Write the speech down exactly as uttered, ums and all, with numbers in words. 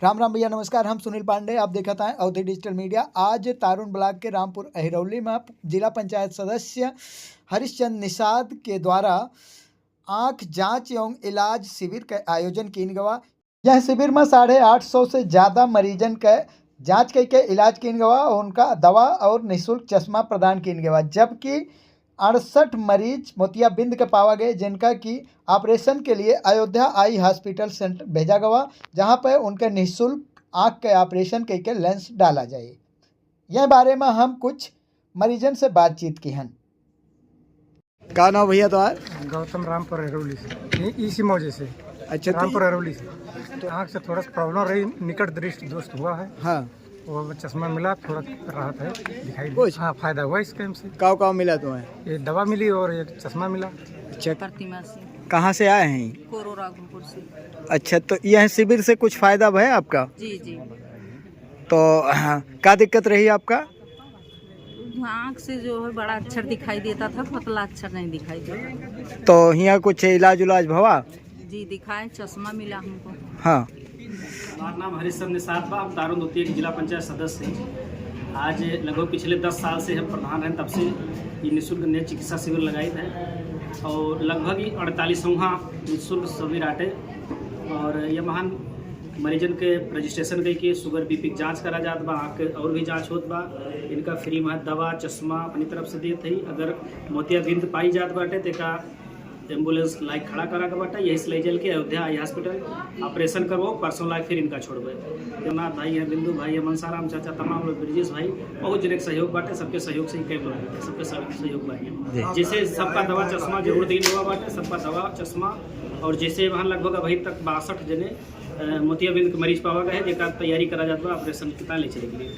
राम राम भैया, नमस्कार। हम सुनील पांडे, आप देखत हैं अवधी डिजिटल मीडिया। आज तारुण ब्लॉक के रामपुर अहिरौली में जिला पंचायत सदस्य हरिश्चंद निषाद के द्वारा आँख जांच एवं इलाज शिविर के आयोजन कीन गवा। यह शिविर में साढ़े आठ सौ से ज्यादा मरीजन के जांच कइके इलाज कीन गवा और उनका दवा और निःशुल्क चश्मा प्रदान कीन गवा, जबकि अड़सठ मरीज मोतियाबिंद के पावा गए, जिनका की ऑपरेशन के लिए अयोध्या आई हॉस्पिटल सेंटर भेजा गवा, जहां पर उनके निःशुल्क आँख के ऑपरेशन कइके लेंस डाला जाए। यह बारे में हम कुछ मरीजन से बातचीत किहन। का नाम भैया तोहार? गौतम, रामपुर अहिरौली से, इ-, इसी मौजे से। अच्छा, तो रामपुर अहिरौली से। तो आँख से थोड़ा सा प्रॉब्लम रही, निकट दृष्टि दोष हुआ है। हाँ। वो चश्मा मिला, थोड़ा राहत है, दिखाई दे-, कुछ? हाँ, फायदा हुआ इस काम से। काव काव मिला तुम्हें? ये दवा मिली और एक चश्मा मिला। अच्छा। प्रतिमा से। कहाँ से आए हैं? कोरोरा गुमपुर से। अच्छा, तो यह शिविर से कुछ फायदा भय आपका? जी, जी। तो, हाँ, का दिक्कत रही आपका? आँख से जो है बड़ा अक्षर दिखाई देता था, पतला अक्षर नहीं दिखाई देता। तो हियाँ कुछ इलाज उलाज भवा? जी, दिखाए, चश्मा मिला हमको। हाँ। हमार नाम हरीश चंद निषाद बा, हम तारुण द्वितीय के जिला पंचायत सदस्य हैं। आज लगभग पिछले दस साल से हम प्रधान हैं, तब से ये निःशुल्क नेत्र चिकित्सा शिविर लगाइत है और लगभग ही अड़तालीसवाँ निःशुल्क शिविर आटे। और ये महान मरीजन के रजिस्ट्रेशन कइके शुगर, बीपी के जांच करा जात बा, आँख के और भी जांच होत बा। इनका फ्री में दवा, चश्मा अपनी तरफ से देत हई। अगर मोतियाबिंद पाई जात बाटे, तो एका एम्बुलेंस लाइक खड़ा करा के बाटे, यही से ले चल के अयोध्या आई हॉस्पिटल ऑपरेशन करवाओ, परसों लाइक फिर इनका छोड़बे। देवनाथ भाई हैं, बिंदु भाई हैं, मनसाराम चाचा, तमाम लोग, ब्रिजेश भाई, बहुत जने के सहयोग बाटे, सबके सहयोग से ही कैंप लगे, सबके सह-, सहयोग बाटे। जी। जैसे सबका दवा चश्मा जरूर देने हुआ बाटे, सबका दवा चश्मा। और जैसे वहाँ लगभग अभी तक बासठ जने, अ, मोतियाबिंद के मरीज पावा गए, जेकर तैयारी करा जात बा ऑपरेशन के ले चले के लिए।